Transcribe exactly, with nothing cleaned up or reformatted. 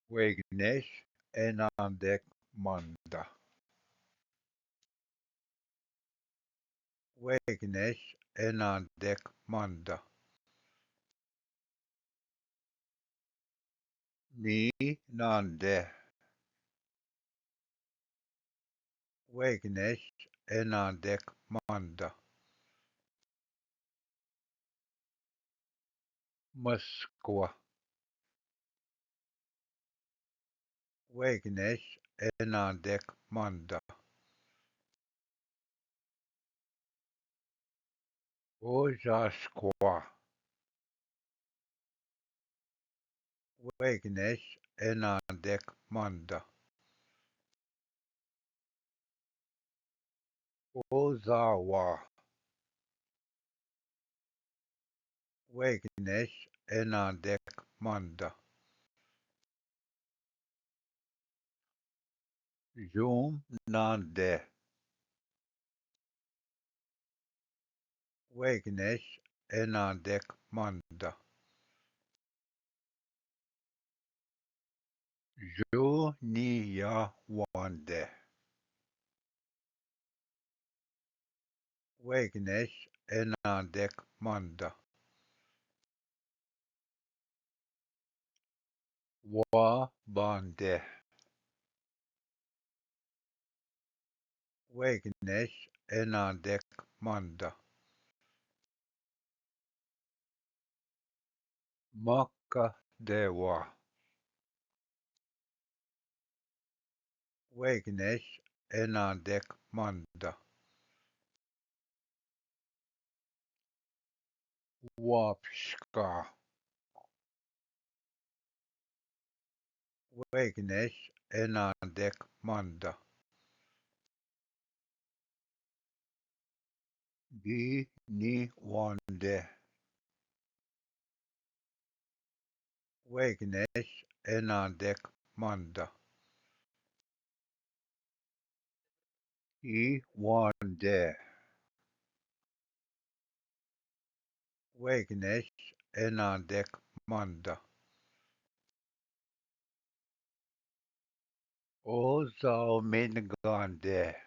Wegnes enandek manda. Wegnes enandek manda. Mi nande. Wegnes enandek manda. Moskva. Wegnes enandek manda. Ozaskva. Wegnes enandek manda. Ozava. Wegnes enandek manda. Jum nande. Wegnes enandek manda. Ju ni ya wande. Wegnes enandek manda. Wa bande. Wegnes enandek manda. Maka dewa. Wegnes enandek manda. Wapska. Wegnes enandek manda. Bi ni wande. Wegnes enandek manda. Ki wande. Wegnes enandek manda. Ozao min gande.